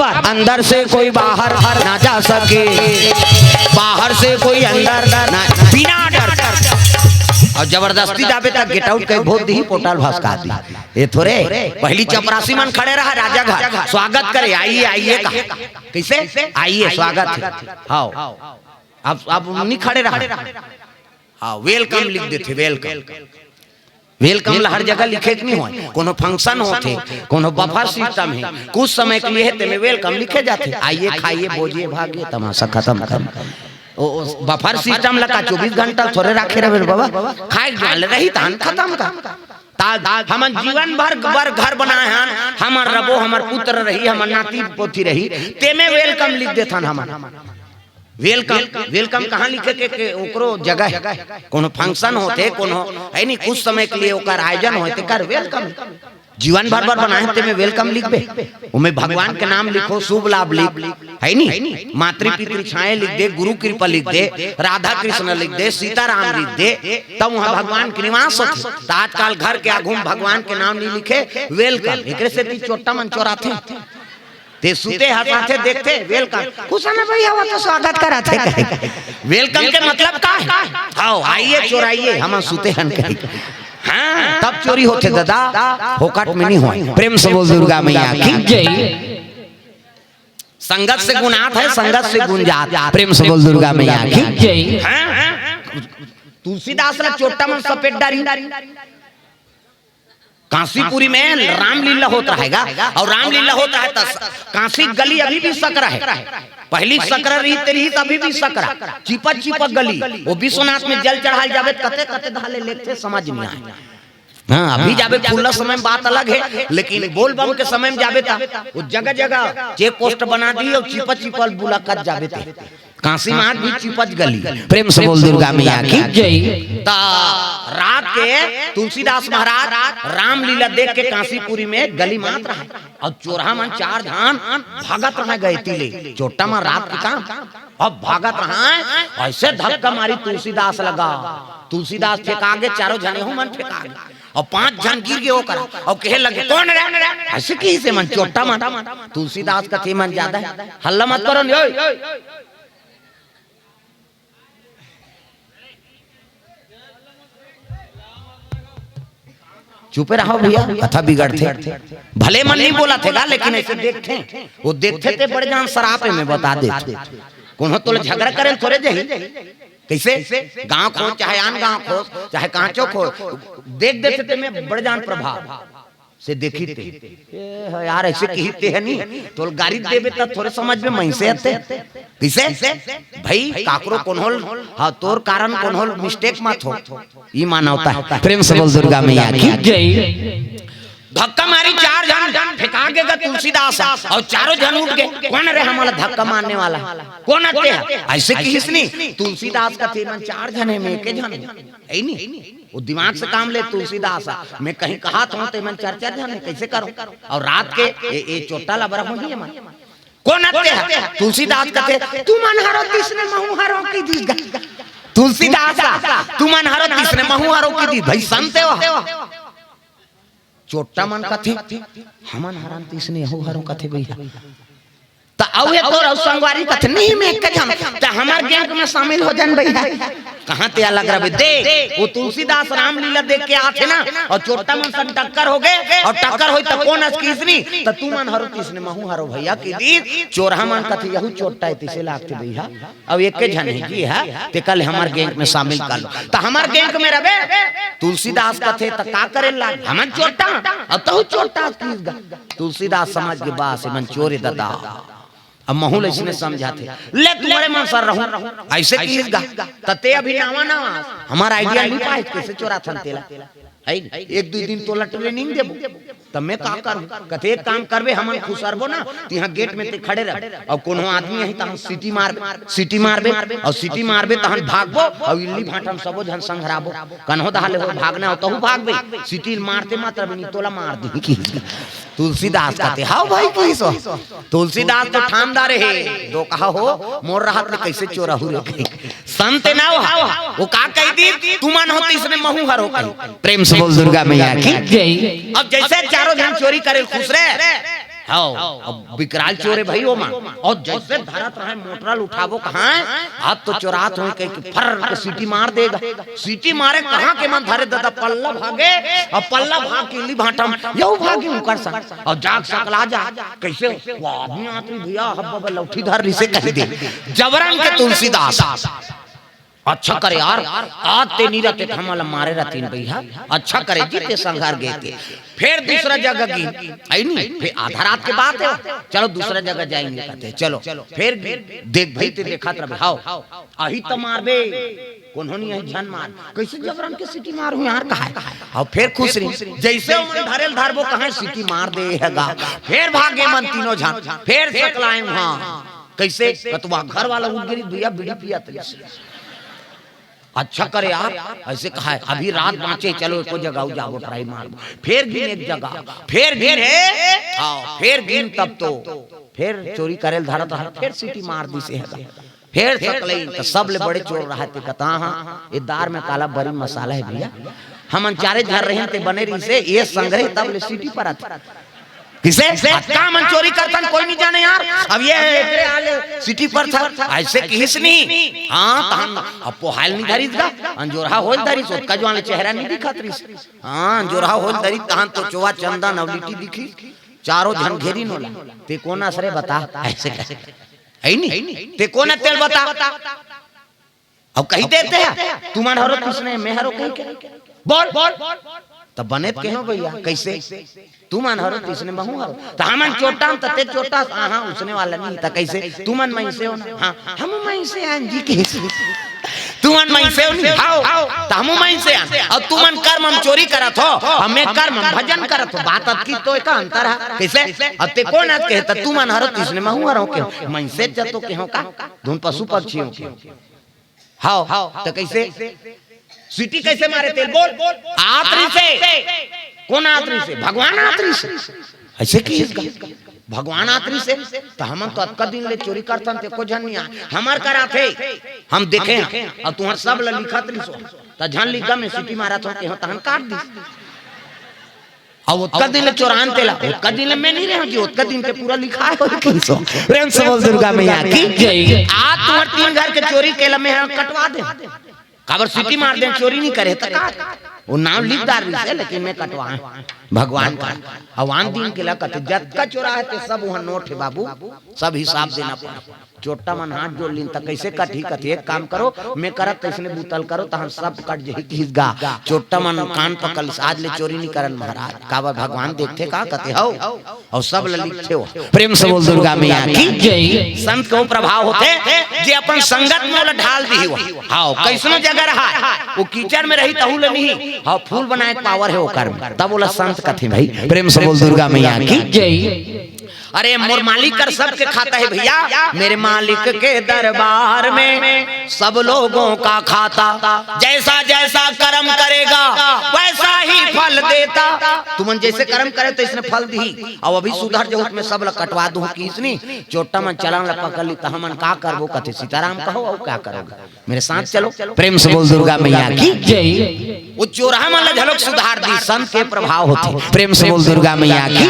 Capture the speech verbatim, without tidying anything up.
अंदर से कोई बाहर ना जा सके, बाहर से कोई अंदर ना, बिना डर। अउ जबरदस्ती जाबे त गेट आउट कहि भोज दिही, पोर्टल भसका दिही। ए थोरे, पहिली चपरासी मन खड़े रहा राजा घर, स्वागत करे, आइए, आइए कहा। कइसे? आइए, स्वागत हे। हव। अब, अब नइ खड़े रहा। हव, वेलकम लिख देथे, वेलकम। वेलकम ला हर जगह लिखे के नइ होय। कोनो फंक्शन होथे, कोनो बफर सिस्टम हे, कुछ समय के लिए हे, तेमे वेलकम लिखे जाथे। आइए, खाइए, बोजिए, भागिए, तमाशा खतम कर। ओ, ओ, बफर सिस्टम ला का चौबीस घंटा थोरे राखे रहे बाबा, खाए के डर रही तहन खतम कर। ता हमन जीवन भर बर घर बनाए हन, हमर रबो, हमर पुत्र रही, हमर नाती पोती रही, तेमे वेलकम लिख देथन हमन। वेलकम, वेलकम कहाँ लिखे के, के ओकरो जगह हे? कोनो फंक्शन होथे, कोनो, हे नी, कुछ समय के लिए ओकर आयोजन होथे, तेकर वेलकम। जीवन भर बर बनाए हे, तेमे वेलकम लिखबे। ओमे भगवान के नाम लिखो, शुभ लाभ लिख, हे नी? मातृ पितृ छाए लिख दे, गुरु कृपा लिख दे, राधा कृष्ण लिख दे, सीताराम लिख दे, तब वहाँ भगवान के निवास होथे। त आजकल घर के आगू में भगवान के नाम नइ लिखे, वेलकम। एकरे सेती चोट्टा मन चोराथे। ते सुते हंसाथे, देखथे, वेलकम। कुछ ना भैया, वो तो स्वागत कराथे कहे। वेलकम के मतलब का हे? आओ, आइए, चोराइए, हम सुते हन कहे। हाँ, तब चोरी होथे दादा, फोकट में नइ होय। प्रेम से बोल दुर्गा मैया की। जय। संगत से गुनात हे, संगत से गुंजात। प्रेम से बोल दुर्गा मैया की। जय। हाँ, तुलसीदास ला चोट्टा मन सपेट डारी। कांसीपुरी में रामलीला होत रहे गा, अउ रामलीला होत रहे त कांसी गली अभी भी सकरा हे। पहिली सकरा रहिस ते रहिस, अभी भी सकरा, चिपक चिपक गली। ओ विश्वनाथ में जल चढ़ाए जाबे त कते कते धाले लेथे, समझ नइ आय। हाँ, अभी जाबे फुल्ला समय में बात अलग हे, लेकिन बोलबम के समय में जाबे त ओ जगह जगह चेक पोस्ट बना दिही अउ चिपक चिपक बुला कर जाबे ते। कांसी मात भी चिपच गली। प्रेम से बोल दुर्गा मैया की। जय। त रात के तुलसीदास महाराज रामलीला देख के कांसीपुरी में गली मात रहा, अउ चोरहा मन चार झन भागत रहा गए तीले, चोट्टा मन रात के काम। अब भागत रहा, अइसे धक्का मारी तुलसीदास ला गा, तुलसीदास फेंका गे, चारों झने हो मन फेंका गे, अउ पांच झन गिर गे ओकर, अउ कहे लगे, "कोन रे?" अइसे किहिस मन, चोट्टा मन। तुलसीदास कथे, "मन ज्यादा हे, हल्ला मत करो न, ओए।" चुपे रहो भैया, कथा बिगड़थे। भले मन नइ बोलथे गा, लेकिन अइसे देखथे, ओ देखथे ते बड़ जान सराप हे, मैं बता देथंव। कोनो तोला झगरा करे ल थोरे जाही। कइसे? गांव खोज, चाहे आन गांव खोज, चाहे कांचो खोज, देख देथे ते में बड़ जान प्रभाव से देखिस ते। ए, यार, अइसे किहिस ते हे नी, तोला गारी देबे त थोरे समझ में मइनसे आथे। कइसे? भई, काकरो कोनो ल, हाँ, तोर कारण कोनो ल मिस्टेक मत हो। ई मानवता हे। प्रेम से बोल दुर्गा मैया की। जय। धक्का मारी, चार झन फेंका गे गा तुलसीदास, अउ चारों झन उठ गे। कोन रे हमला धक्का मारने वाला? कोन आथे? अइसे किहिस नी, तुलसीदास कथे, "मन चार झन हे, मैं एके झन हंव।" हे नी? ओ दिमाग से काम ले तुलसीदास, "मैं कहीं कहत हंव ते मन चार चार झन हे, कइसे करंव?" अउ रात के ए, ए चोट्टा ला बरा होही मन। कोन आथे? तुलसीदास कथे, "तुमन हरो तइसने महूं हरों" किहिस गा। तुलसीदास, "तुमन हरो तइसने महूं हरों" किहिस। भई संत हे ओ। चोट्टा मन कथे, "हमन हरन तइसने महूं हरों" कथे भैया। त अउ ए तोर अउ संगवारी कथे, "नहीं, मैं एके झन हंव।" त हमर गैंग में शामिल हो जान भैया। कहाँ ते अलग रहिबे? देख, ओ तुलसीदास रामलीला देख के आथे ना, अउ चोट्टा मन संग टक्कर हो गे, अउ टक्कर होइस त कोन अस किहिस नी, त "तुमन हरो तइसने महूं हरों" भैया किहिस। चोरहा मन कथे, "यहू चोट्टा हे, तइसे लागथे भैया, अउ एके झन हे जी, हा, तेकर ले हमर गैंग में शामिल कर लो।" त हमर गैंग में रहिबे, तुलसीदास कथे, "त का करे लाग? हमन चोट्टा, अउ तहूं चोट्टा" किहिस गा। तुलसीदास समझ गे, "बस, एमन चोर ए दादा।" अब महूं ल अइसने समझाथे, "ले तुम्हरे मन सर रहूं," अइसे किहिस गा। त ते अभी नवा नवा, हमर आइडिया नइ पाए, कइसे चोराथन तेला? हे नी? एक दुई दिन तोला ट्रेनिंग देबो, त मैं का करहूं? कथे, "एक काम करबे, हमन खुसरबो ना, तिहां गेट में ते खड़े रह, अउ कोनो आदमी आही, तहन सीटी मारबे, सीटी मारबे, अउ सीटी मारबे, तहन भागबो, अउ इल्ली भांटा म सबो झन संघराबो। कन्हो दहा ले हो भागना हो, तहूं भागबे, सीटी मारते मत रहिबे, नी तोला मार दिही" किहिस। तुलसीदास कथे, "हव भई" किहिस ओ। तुलसीदास तो ठान डारे हे, "दो कहा हो, मोर रहत ले कइसे चोराहूं रे" कहि। संत ना ओ हा, ओ का कहि दिस, "तुमन हो तइसने महूं हरों" कहि। प्रेम से बोल दुर्गा मैया की। जय। अब जइसे चारों झन चोरी करे खुसरे, हव, अब विकराल चोर हे भई ओमा। अउ जइसे धरत रहय मोटरा ल उठाबो कहाँ, अब तो चोरात होही कहिके फर्र के सीटी मार देगा। सीटी मारे कहाँ के मन धरे ददा, पल्ला भागे, अउ पल्ला भाग के इल्ली भाटा म, यहू भागे उंकर संग। अउ जाग सकला जा, कइसे? वो आदमी आत रहिस भइया, हब्बा बा लउठी धर रहिसे कहि दे। जबरन के तुलसीदास। अच्छा करे यार, आज ते नी रहते त हमन ल मारे रहतिन भइया। अच्छा करे जी ते संघार गे ते। फेर दूसरा जगह गिन, अइ नी, फेर आधा रात के बात हे, चलो दूसरा जगह जाएंगे कहते, चलो। फेर गिन, देख भई ते देखत रह, हव, अही त मारबे, कोनो नी अही झन मार। कइसे जबरन के सीटी मारहूँ यार, कहाय? अउ फेर खुश रहिस, जइसे ओमन धरे ल धरबो कहाय सीटी मार दे हे गा। फेर भागे मन तीनों झन, फेर सकलाए उहाँ। कइसे? कतवा घर वाला उठ गे रहिस भइया, बीड़ी पियत रहिस। अच्छा करे यार, अइसे कहाय, अभी रात बाँचे, चलो एको जगह अउ जाबो, try मारबो। फेर गिन एक जगह, फेर गिन हे, हव, फेर गिन तब तो, फेर चोरी करे ल धरत रहय, फेर सीटी मार दिस हे गा। फेर सकलइन, त सबले बड़े चोर रहय ते कहिथे, हाँ, ए दार में काला बरी मसाला हे भइया, हमन चारे झन रहेन ते बने रहिसे, ए संघरे तब ले सीटी परत हे। कइसे? अतका मन चोरी करथन, कोई नी जाने यार। अब ए एकरे आले सीटी परथे, अइसे किहिस नी। हाँ, तहन अब पोहाय ल नी धरिस गा, अंजोरहा होय ल धरिस, ओतका जुवार ले चेहरा नी दिखत रहिस। हाँ, अंजोरहा होय ल धरिस, तहन तो चोवा चंदन अउ लिट्टी दिखिस, चारों झन घेरिन ओला। ते कोन अस रे बता? अइसे कहे। हे नी? ते कोन अस तेला बता? अब कहि देथे, तुमन हरो तइसने, मैं हरों कहिके। बोल, बोल। त बने त कहेंव भइया, कइसे? तुमन हरो तइसने महूँ हरों। त हमन चोट्टा अन त ते चोट्टा अस, हाँ, हाँ, उसने वाला नी, त कइसे? तुमन मइनसे हो ना? हाँ, हमू मइनसे अन जी, कइसे? तुमन मइनसे हो नी? हव, त हमू मइनसे अन। अउ तुमन कर्म म चोरी करत हो, अउ मैं कर्म म भजन करत हों। बात अतकी तो एका अंतर हे। कइसे? अब ते कोन अस कहे, त तुमन हरो तइसने महूँ हरों कहेंव। मइनसे च तो कहेंव का? धुन पशु पक्षी हो कहेंव। हव, त कइसे? सीटी कइसे मारे तेला बोल? आत रहिसे। कोन आत रहिसे? भगवान आत रहिसे। अइसे किहिस गा, भगवान आत रहिसे। त हमन तो अतका दिन ले चोरी करथन, ते एको झन नी आय। हमर करा आथे, हम देखेन, अउ तुँहर सब ल लिखत रहिस हो। त झन लिख गा, मैं सीटी मारत हों कहेंव, तहन काट दिस। अउ ओतका दिन ले चोराएन तेला, ओतका दिन ले मैं नी रहेंव जी, ओतका दिन के पूरा लिखाय होही कहिस हो। प्रेम से बोल दुर्गा मैया की जय। आज तुँहर तीन घर के चोरी के ल मैं ह कटवा देंव। काबर सीटी मार देंव, चोरी नी करे त का? ओ नांव लिख डारिस हे, लेकिन मैं कटवाएंव भगवान का। अउ आन दिन के ल कथे, जतका चोराहे ते सब उहाँ नोट हे बाबू, सब हिसाब देना पड़ही। चोट्टा मन हाथ जोड़ लिन, त कइसे कटही? कथे, एक काम करो, मैं करत तइसने बुता ल करो, तहन सब कट जही, किहिस गा। चोट्टा मन कान पकड़ लिस, आज ले चोरी नी करन महाराज। काबर भगवान देखथे का? कथे, हव, अउ सब ल लिखथे हो। प्रेम से बोल दुर्गा मैया की जय। संत के ओ प्रभाव होथे, जे अपन संगत में ओला ढाल दिही हो। हव, कइसनो जगह रहय, ओ कीचड़ में रही तहू ले निही, हव, फूल बनाय के power हे ओकर में, तब ओला संत कथे भई। प्रेम से बोल दुर्गा मैया की जय। अरे मोर मालिक कर सबके खाता हे भइया, मेरे मालिक के दरबार में सब लोगों का खाता। जैसा जैसा कर्म करेगा वैसा ही फल देता। तुमन जइसे कर्म करे त अइसने फल दिही। अउ अभी सुधर जहू त मैं सब ल कटवा दूँ किहिस नी। चोट्टा मन चलन ल पकड़ लिस त हमन का करबो कथे, सीताराम कहो अउ का करोगे, मेरे साथ चलो। प्रेम से बोल दुर्गा मैया की जय। ओ चोरहा मन ल घलोक सुधार दिस, संत के प्रभाव होथे। प्रेम से बोल दुर्गा मैया की।